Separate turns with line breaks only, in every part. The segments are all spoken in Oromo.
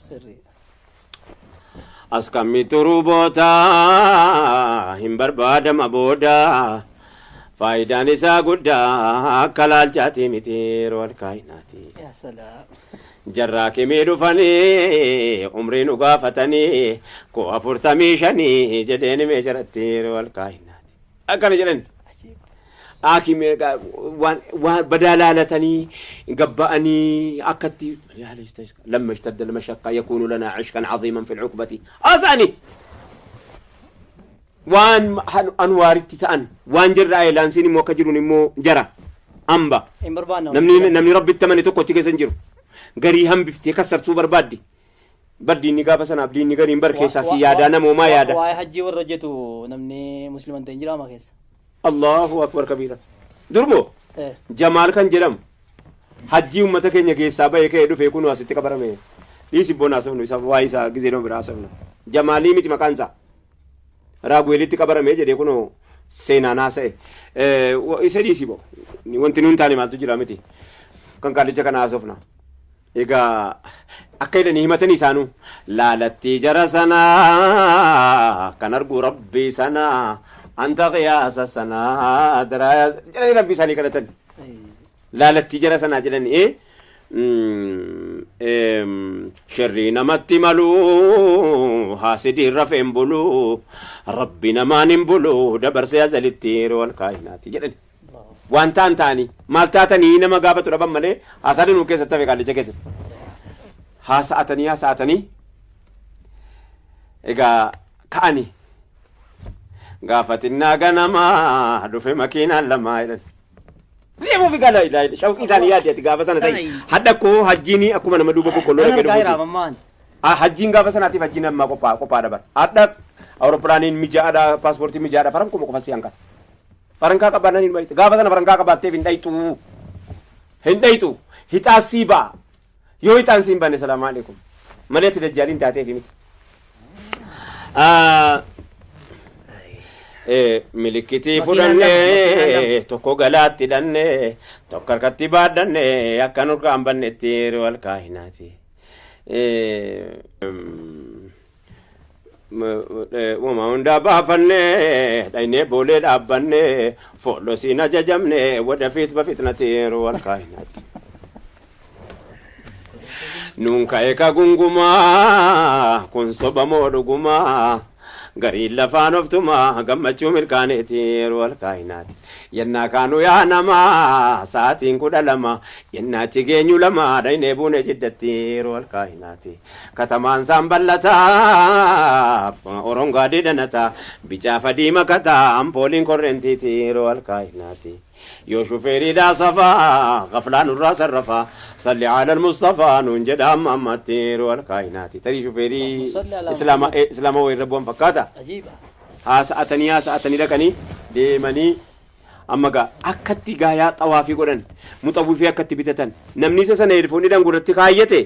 Sirriidha.
As kammi turuu boota hin barbaadama booda faayidaan isaa guddaa akka laalchaatii miti yeroo alkaayinaati.
Yaa salaam.
Jarraa kimii dhufanii umrii nu gaafatanii koo 45 jedheen himee jaratti yeroo alkaayinaati. Akkana jedhan.
Ajiib.
Haakimee waan badaa laalatanii gabba'anii akkatti lamma ishtadda almashaqqa yakuunu lanaa ishkan caziiman fi lcuqbati haasa'anii waan anwaaritti ta'an waan jirra ayilaansiin immoo akka jiruun immoo jara hamba
Hin barbaanne.
Namni rabbitti amane tokko achi keessa hin jiru, garii hambiftee kassarsuu barbaaddi bar. Diinni gaafa sanaaf diinni gariin bar keessaa si yaadaa namoomaa yaada.
Waa'ee hajjii warra hojjetu namni musliman ta'e hin jira ama keessa.
Allahu akbar kabiira. Durmoo Jamaal kan jedhamu hajjii ummata keenya keessaa bahee ka'ee dhufee kunuu asitti qabarame. Dhiisi boona haasofnu isa waa'ee isaa gizee nama biraa haasofna. Jamaalii miti maqaan isaa. Raaguweelitti qabarame jedhee kunoo seenaan haasa'e. Isa dhiisi bo. Wanti nuun taane maaltu jira miti. Kan qaallicha kana haasofna. Egaa akka jedhanii himatanii isaanuu laalattii jara sanaa kan argu rabbii sanaa anta qiyaasa sanaa daraa jedhanii rabbii isaanii kadhatan. Laalattii jara sanaa jedhanii sharrii namatti malu, haasidiin rafeen bulu, rabbi namaan hin bulu dabarsee azalitti yeroo alkaayinaati jedhani. Waan ta'an ta'anii maal taatanii nama gaafatu dhaban malee haasaa danuu keessatti hafe qaallicha keessatti. Haasa'atanii haasa'atanii egaa ka'anii gaafa xinnaa ganamaa dhufe makiinaan lamaa jedhan. Deemuuf gala shawqii isaanii yaadde ati gaafa sana ta'e. Hadha koo hajjiin akkuma nama duuba boqqolloo dhaqee
Kan argaa
dhufuuti.
ammaan.
Hajjiin gaafa sanaatiif hajjiin ammaa qophaa'aadha bara. Hadha awurooppilaaniin mijaa'aadha, paaspoortii mijaa'aadha, farankuma qofa si hanqata. Farankaa qabaannaan hin mariitu. Gaafa sana farankaa qabaatteef hin dhayxu. Hin dhayxu. Hixaas sii ba'a. Yoo hixaan sii hin baane, salaamu alaikum. Malee ati dajjaaliin taateef miti. Milikitii fudhannee tokko galaatti hidhannee tokko harkatti baadhannee akka nurkaan bannetti yeroo alkaahinaati. Wama hundaa baafannee dhaynee boolee dhaabbannee foolosiin ajajamnee wadafiit bafitnati yeroo alkaahinaati. Nuun ka'e ka gungumaa kun soba moo dhugumaa, gariin lafaan oftumaa gammachuu mirkaaneeti yeroo alkaahinaati. Yennaa kaanu yaa namaa sa'aatiin 12, yennaa achi geenyu 2 dhaynee buune jiddatti yeroo alkaahinaati. Katamaan isaan bal'ataa orongaadee danataa bicaa fadii makataa ampooliin korrentiiti yeroo alkaahinaati. Yoo shufeeriidhaa safaa gaflaa nurraa sarrafaa salli ala almustafaa nuun jedha amma ammatti yeroo alkaahinaati. Tarii shufeerii
Salli ala
islaama islaama wayirra bu'an fakkaata.
Ajiiba.
Haasa'atanii haasa'atanii dhaqanii deemanii amma gaa akkatti gaayaa xawaafii godhan, muxawwifii akkatti bitatan, namni isa sana heedfooniidhaan gurratti kaayyate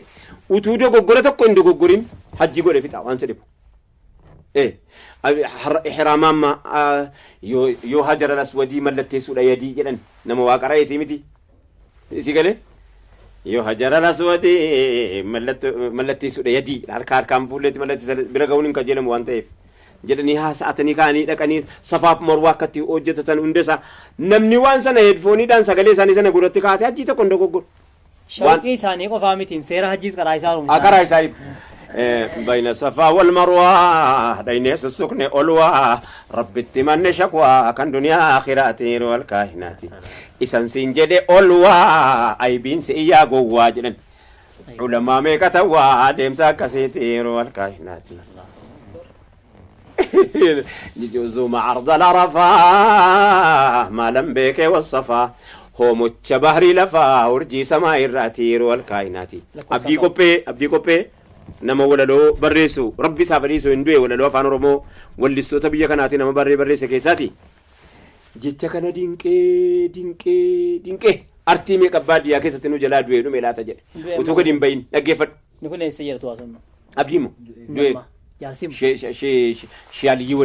utuu dogoggora tokko hin dogoggorin hajji godhe fixa waan si dhibu. Ihraama amma yoo hajar al aswadii mallatteessuudha yadii jedhan nama waa qara'ee sii miti. Si galee? Yoo hajar al aswadii mallatteessuudha yadii harka harkaan fuulleetti mallatteessa bira ga'uun hin kajeelamu waan ta'eef. Jedhanii haasa'atanii ka'anii dhaqanii safaaf morwaa akkatti hojjetatan hunda isaa namni waan sana heedfooniidhaan sagalee isaanii sana gurratti kaa'ate hajjii tokko hin dogoggoru.
Shawqii isaanii qofaa miti, seera hajjiis karaa isaa haaromsa.
Karaa isaa بين الصفا والمروة ديني سسكن أولوا ربي اتمنى شكوى كان دنيا آخراتي والكائنات إسان سنجد أولوا أي بين سيا قوا جنن علماء ميكتوا ديمسا كسيتير والكائنات جزء عرض العرفة ما لم بك والصفا hoomocha bahrii lafaa urjii samaa irraati yeroo alkaayinaati. Abdii Qophee, Abdii Qophee nama walaloo barreessu, rabbi isaaf dhiisu, hin du'e. Walaloo afaan Oromoo wallistoota biyya kanaati nama barreesse keessaati. Jecha kana dinqee dinqee dinqee artii meeqa baadiyyaa keessatti nu jalaa du'ee dhume laata jedhe. Utuu gadi hin bahin dhaggeeffadhu.
Inni kun eessa jedhatu haasofnu?
Abdii moo? Du'e.
Jaarsimu.
Shee Aliyyii.